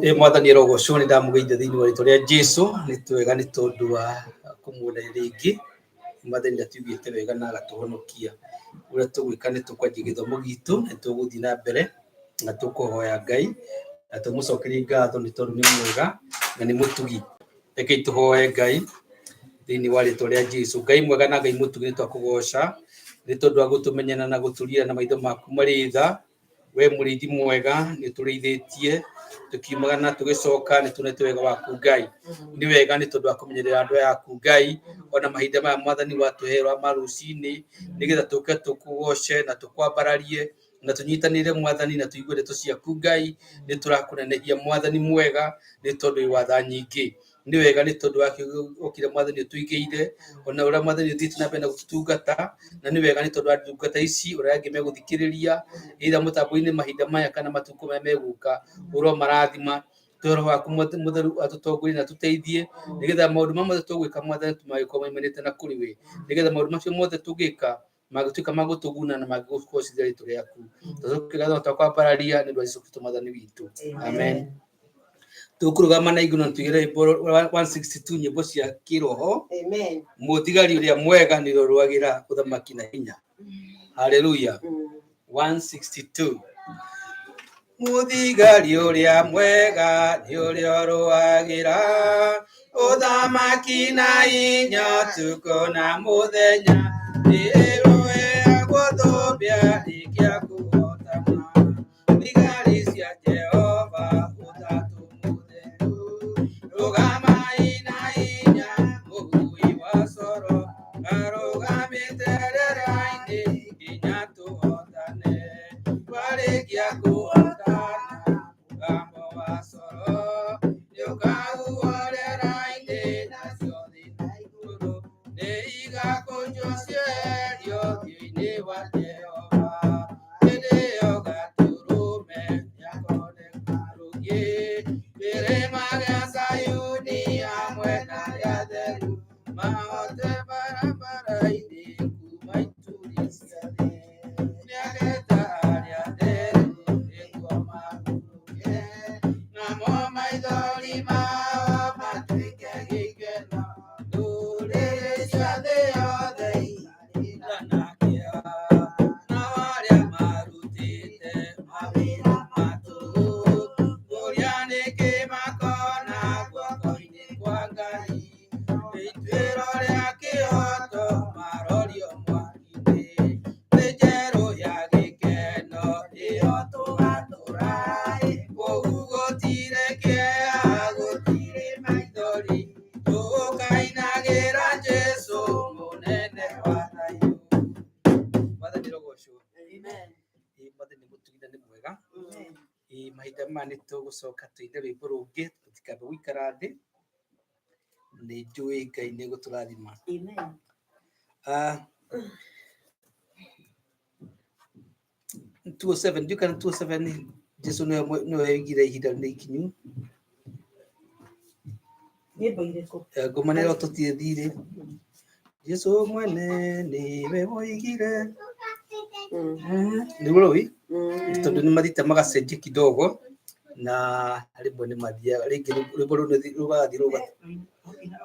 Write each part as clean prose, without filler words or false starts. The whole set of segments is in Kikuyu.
Ĩ mwathani arogocwo nĩ ndamũgeithia thĩinĩ wa rĩtwa rĩa Jesu nĩ twega nĩ tondũ wa kũmuona rĩngĩ. Mwathani nĩ atũiguĩte wega na agatũhonokia. Ũrĩa tũgwĩka nĩ tũkwanjia gĩthomo gitũ nĩ tũgũthiĩ na mbere na tũkũhoya Ngai na tũmũcokerie ngatho nĩ tondũ nĩ mwega na nĩ mũtugi. Rekei tũhoe Ngai thĩinĩ wa rĩtwa rĩa Jesu. Ngai mwega na Ngai mũtugi nĩ twakũgoca nĩ tondũ wa gũtũmenyana na gũtũrira na maitho maku marĩ tha. We mũrĩithi mwega nĩ ũtũrĩithĩtie tũkiumaga na tũgĩcoka nĩ tuonete wega waku Ngai. Nĩ wega nĩ tondũ wa kũmenyerera andũ aya aku Ngai ona mahinda maya mwathani watũhe ma rũcinĩ nĩgetha tũke tũkũgoce na tũkwambararie na tũnyitanĩre mwathani na tũigue ndeto ciaku Ngai. Nĩ tũrakũnenehia mwathani mwega nĩ tondũ wĩ wa tha nyingĩ. Nĩ wega nĩ tondũ wa okire mwathani ũtũigĩire ona ũrĩa mwathani ũthiĩte na mbere na gũtũtungata na nĩ wega nĩ tondũ wa ndungata ici ũrĩa angĩ megũthikĩrĩria either mũtambo-inĩ mahinda maya kana matukũ maya megũka ũromarathima. Tũhe roho waku mũtheru atũtongorie na atũteithie nĩgetha maũndũ mamwe mothe tũgwĩka mwathani magĩkorwo maumanĩte na kũrĩ we nĩgetha maũndũ macio mothe tũngĩka magĩtuĩka ma gũtũguna na magĩgũgocithia rĩtwa rĩaku. Tũcoke ngatho twakwambararia nĩ ũndũ wa Jesũ Kristo mwathani witũ. Amen. Tũkũrũgama na igũrũ na tũigĩre rwĩmbo rwa 162 nyĩmbo cia kĩroho. Amen. Mũthigari ũrĩa mwega nĩ ũrũagĩra ũthamaki na hinya. Haleluya. 162. Mũthigari ũrĩa mwega nĩ ũrĩa ũrũagĩra ũthamaki na hinya ũtukũ na mũthenya nĩrũeagwo thũmbĩa rĩkia kũhotana thigari cia Jehova ũtatũ mũtheru rũgamai na hinya mũgui wa coro arũgamĩte rĩera-inĩ nginya tũhotane twarĩkia kũhotana mũgambo wa coro nĩũkahuhwo rĩera-inĩ nacio thĩ na igũrũ nĩ igakũnjwo cieherio ũthiũ-inĩ wa Jehova hĩndĩ ĩyo gatũrũme nĩakoneka rũngĩ kĩrĩma gĩa Zayuni hamwe na arĩa atheru mahote barabara-inĩ kuma ituri cia thĩ nĩageta arĩa atheru nĩguo mahurũke namo maithori mao matuĩke gĩkeno ndũrĩrĩ cia thĩ yothe ikarĩra na kĩeha nao arĩa marutĩte mawĩra ma tũhũ kũrĩa nĩkĩ makona guoko-inĩ kwa Ngai ituĩro rĩa kĩhoto marorio mwaki-inĩ thĩ njerũ ya gĩkeno ĩyo tũgatũra kũu gũtirĩ kĩeha gũtirĩ maithori tũkainagĩra Jesũ mũnene wa thayũ. Mwathani arogocwo. Amen. Ĩ, Mwathani nĩ mũtugi na nĩ mwega. Ĩ, mahinda maya nĩ tũgũcoka tũine rwĩmbo rũngĩ tũtikambe gũikara thĩ nĩ njũĩ Ngai nĩ egũtũrathima. Amen. Ah, 207 ndiũ kana 207 Jesu nĩwe oigire ihinda nĩ ikinyu. Nyĩmbo irĩkũ? Ngoma nĩ ĩrototie thirĩ. Jesu mwene nĩwe woigire. Nĩguo rũĩ tondũ nĩ mathiĩte magacenjia kidogo na rĩmwe nĩ mathiaga rĩngĩ rwĩmbo rũu rũgathiĩ rũga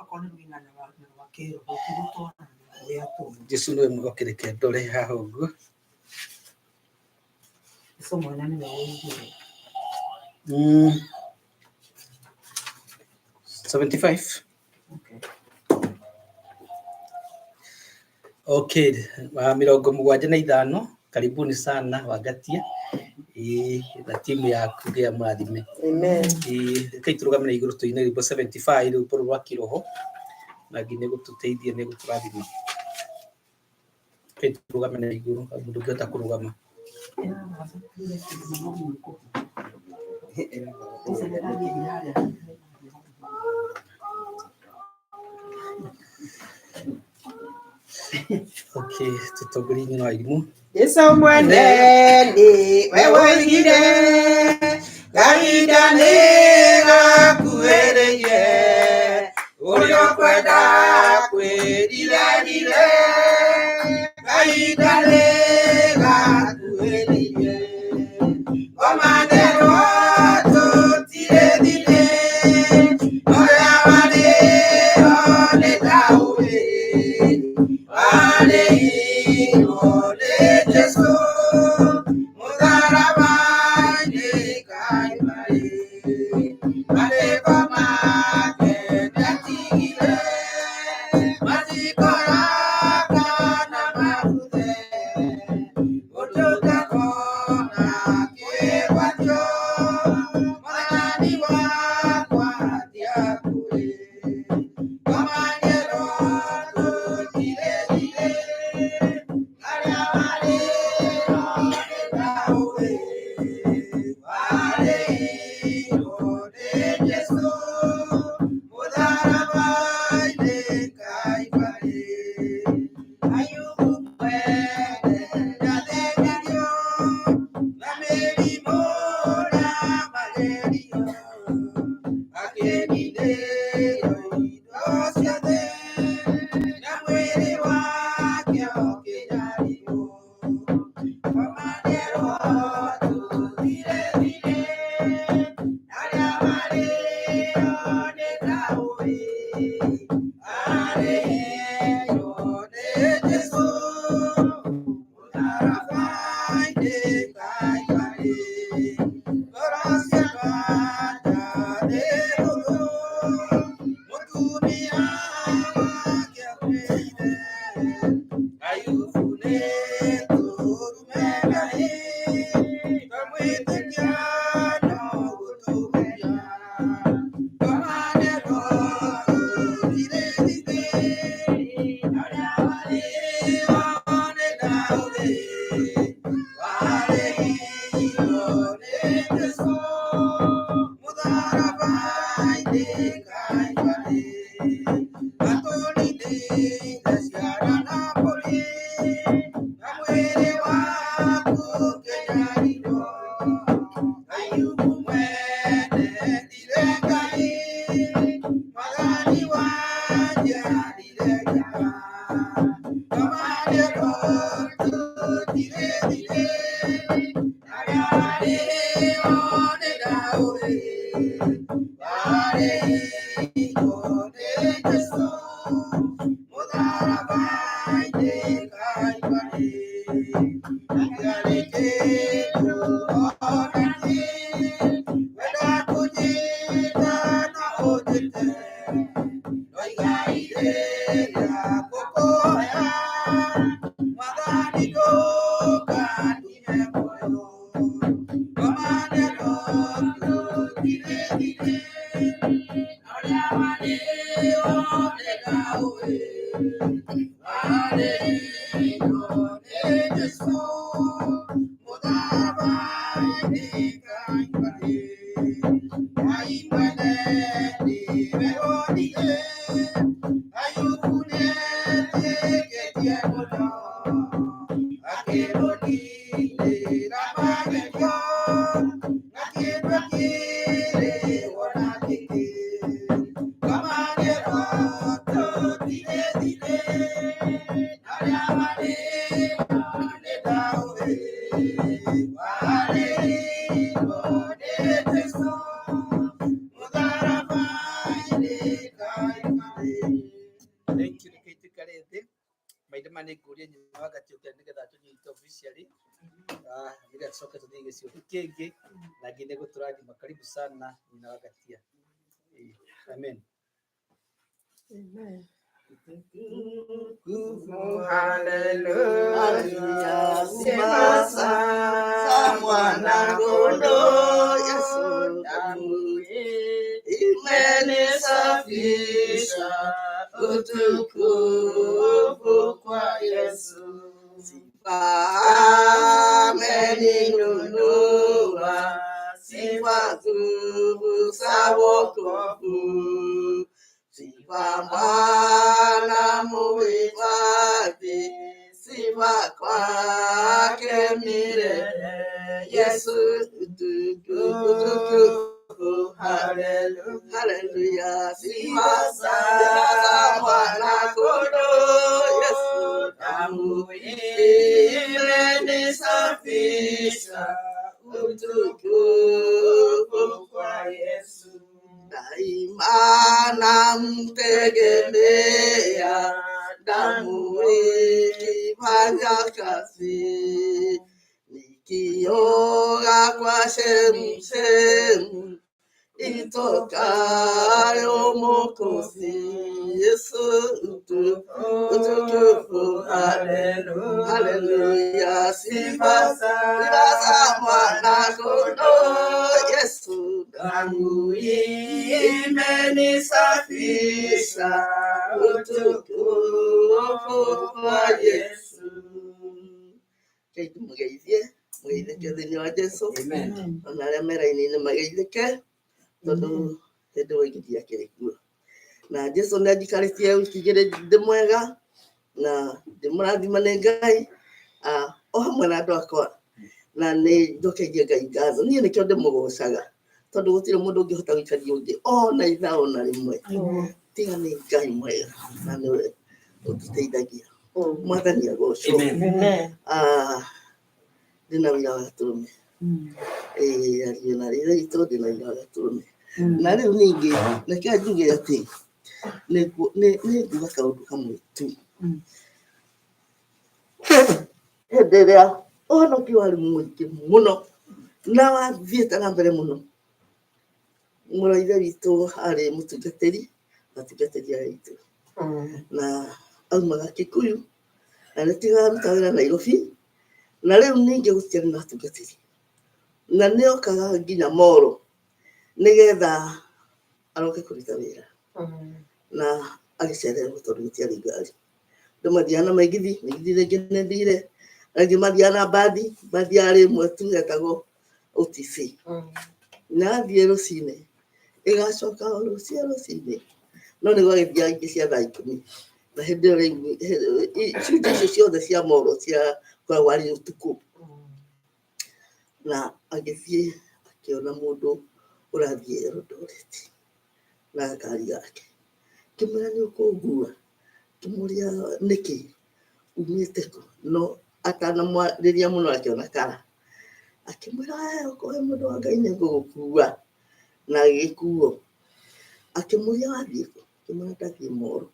Okorwo nĩ rũinana rwa kĩroho tigũtwarana na ũrĩa tũĩ. Jesu nĩwe mwega reke ndore haha ũguo. Jesu mwene nĩwe woigire. 75. Okay. Okay, wa 75 karibuni sana Wangatia. Ĩ, na timu yaku Ngai amũrathime. Amen. Ĩ, rekei tũrũgame na igũrũ tũine rwĩmbo 75 rwĩmbo rũrũ rwa kĩroho na nginya nĩ gũtũteithia nĩ gũtũrathima. Rekei tũrũgame na igũrũ mũndũ ũngĩhota kũrũgama. Okay, tũtongorie nyina wa irimũ. Jesu mwene nĩwe woigire kahinda nĩ gakuhĩrĩirie ũrĩa ũkwenda kwĩrirerire kahinda nĩ gakuhĩrĩirie ngomanĩrwo tũtirĩ Thank you. Reke tuikare thĩ maithe ma nĩ ngũria nyuma wakati ũkĩa nĩgetha tũnyite officially. Ah, nĩgetha tũcoke tũthiĩ gĩcigo kĩngĩ na nginya gũtũrathima. Karibu sana nyina wa Gatia. Amen. Amen. Haleluya, sifa za mwana kondoo Yesu, damu imenisafisha, utukufu kwa Yesu. Sifa ameninunua, sifa nguvu za wokovu. Sifa Bwana muhifadhi, sifa kwake milele. Yesu utukufu, haleluya. Sifa za Mwana Kondoo Yesu, damu imenisafisha, utukufu kwa Yesu. Daima namtegemea, damu ikifanya kazi, nikioga kwa chemchemi itokayo Mwokozi Yesu, utukufu, haleluya, sifa sifa za mwana kondoo Yesu, Damu imenisafisha, utukufu kwa Yesu. Ngai tũmũgeithie, mũgeithĩke thĩinĩ wa Jesu. Amen. Ona arĩa me raini-inĩ mageithĩke tondũ hĩndĩ waigithia akĩrĩ kuo. Na Jesu nĩ anjikarĩtie wiki igĩrĩ ndĩ mwega na ndĩmũrathima nĩ Ngai, o hamwe na andũ akwa, na nĩ njoketie Ngai ngatho. Niĩ nĩkĩo ndĩmũgocaga tondũ gũtirĩ mũndũ ũngĩhota gũikaria ũngĩ ona ithaa ona rĩmwe tiga nĩ Ngai mwega na nĩwe ũtũteithagia. Mwathani agocwo. Amen. Ndĩna wĩra wa gatũrũme. Ĩĩ, ariũ na rĩrĩa itũ ndĩna wĩra wa gatũrũme. Na rĩu ningĩ reke njuge atĩ nĩ nguga kaũndũ kamwe tu. Hĩndĩ ĩrĩa ũhonokio warĩ mũingĩ mũno na wathiĩte na mbere mũno, mũrũ wa ithe witũ arĩ mũtungatĩri, atungatĩri aya aitũ, na aumaga Kikuyu na nĩ tiga aruta wĩra Nairobi, na rĩu ningĩ gũtiarĩ na atungatĩri, na nĩ okaga nginya Moro nĩgetha aroke kũruta wĩra, na agĩcererwo tondũ gũtiarĩ ngari. Andũ mathiaga na maigithi, maigithi rĩngĩ nĩ thire, angĩ mathiaga na mbathi, mbathi yarĩ ĩmwe tu yetagwo OTC. Na athiĩ rũcinĩ ĩgacoka o rũciũ rũcinĩ, no nĩ gwagĩthiaga ingĩ cia thaa 10, na hĩndĩ ĩyo rĩu icunjĩ icio ciothe cia Moro ciakoragwo arĩ ũtukũ. Na agĩthiĩ akĩona mũndũ ũrathiĩ Eldoret na ngari yake, akĩmwĩra nĩ ũkũngua, akĩmũria nĩkĩ umĩte kũ, no atanamwarĩria mũno akĩona kara, akĩmwĩra okorwo wĩ mũndũ wa Ngai nĩ ngũgũkua, na agĩgĩkuo. Akĩmũria wathiĩ kũ, akĩmwĩra ndathiĩ Moro,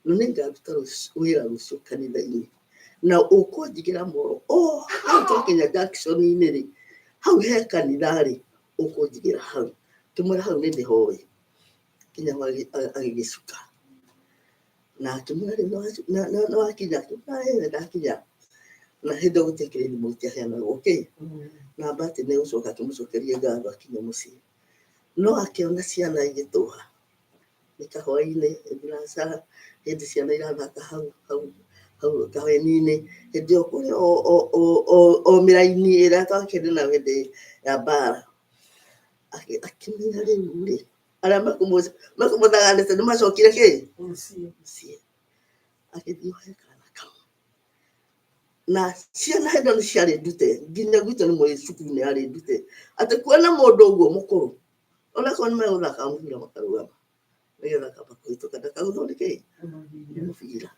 na nĩ ngaruta wĩra rũciũ kanitha-inĩ, na ũkũnjigĩra Moro o hau twakinya junction-inĩ rĩ, hau he kanitha rĩ, ũkũnjigĩra hau. Akĩmwĩra hau nĩ ndĩhoĩ, nginya agĩgĩcuka, na akĩmwĩra rĩu nĩ wakinya, akĩmwĩra ĩĩ nĩ ndakinya. Na hĩndĩ ĩyo gũtiakĩrĩ thimũ, gũtiaheanagwo kĩ, na Bahati nĩ gũcoka akĩmũcokeria ngatho akinya mũciĩ, no akĩona ciana igĩtũha nĩ kahwainĩ thinacara, hĩndĩ ciana irathaka hau hau hau kahweni-inĩ, hĩndĩ ĩyo kũrĩ o mĩraini ĩrĩa twakĩrĩ nayo hĩndĩ ya mbara. Akĩmenya rĩu rĩ, arĩa mekũmũthaganĩte nĩ macokire kĩ mũciĩ, agĩthiĩ he kana kamwe, na ciana hĩndĩ ĩyo nĩ ciarĩ ndute, nginya gwitũ nĩ mũĩ cukuru nĩ yarĩ ndute, atĩ kuona mũndũ ũguo mũkũrũ onakorwo nĩ megũthaka mũbira makarũgama nĩgetha kamba kũhĩtũka ndakagũthwo nĩ kĩ nĩ mũbira.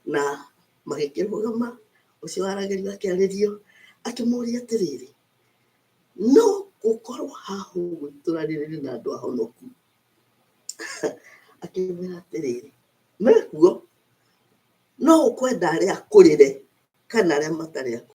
Na magĩkĩrũgama, ũcio waragĩrio akĩarĩrio, akĩmũria atĩrĩrĩ, no gũkorwo haha ũguo itũra rĩrĩ rĩna andũ ahonoku? Akĩmwĩra atĩrĩrĩ, mekuo, no ũkwenda arĩa akũrĩre kana arĩa matarĩ akũrĩre?